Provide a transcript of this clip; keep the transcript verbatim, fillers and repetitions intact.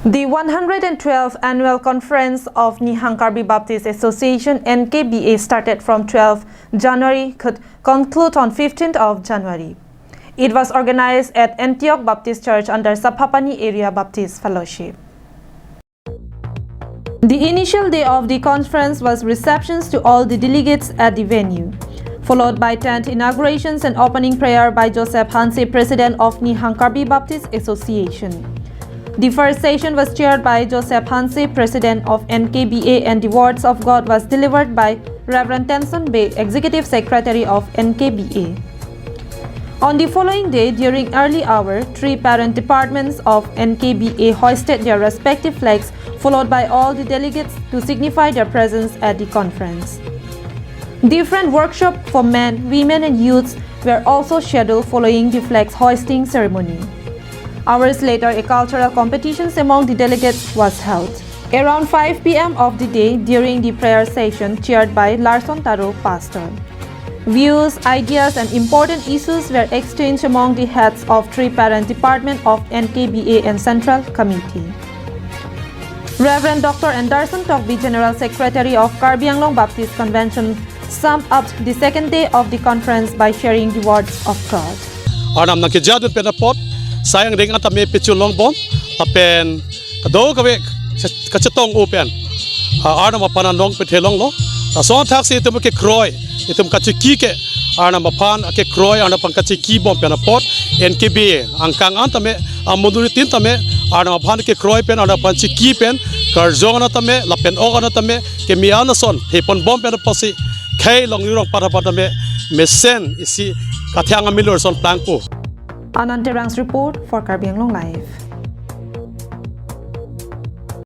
The one hundred twelfth Annual Conference of Nihang Karbi Baptist Association, N K B A, started from twelfth January, could conclude on fifteenth of January. It was organized at Antioch Baptist Church under Saphapani Area Baptist Fellowship. The initial day of the conference was receptions to all the delegates at the venue, followed by tent inaugurations and opening prayer by Joseph Hanse, President of Nihang Karbi Baptist Association. The first session was chaired by Joseph Hanse, President of N K B A, and the words of God was delivered by Reverend Tenson Bey, Executive Secretary of N K B A. On the following day, during early hour, three parent departments of N K B A hoisted their respective flags, followed by all the delegates to signify their presence at the conference. Different workshop for men, women and youths were also scheduled following the flags hoisting ceremony. Hours later, a cultural competitions among the delegates was held. Around five p m of the day, during the prayer session chaired by Larson Taro, Pastor, views, ideas and important issues were exchanged among the heads of three parent department of N K B A and Central Committee. Reverend Doctor Anderson Tokbi, General Secretary of Karbi Anglong Baptist Convention, summed up the second day of the conference by sharing the words of God. Arnam nangkejadun pen apot, sai angdeng an tame pechun longbom, lapen kadokave kachetong-o pen, ah, Arnam aphan anong pethe longlo. Lason athaksi itum kekroi, itum kachiki ke, Arnam aphan kekroi, Arnam aphan kachikibom pen apot, N K B A angkang an tame, amonit tin tame, Arnam aphan kekroi pen, Arnam aphan chiki pen, karjong an tame, lapen ok an tame, keme an ason theponbom pen apotsi, khei longri rong para tame, mesen isi kathang amilur ason plangpo. Anand Terang's report for Karbi Anglong Live.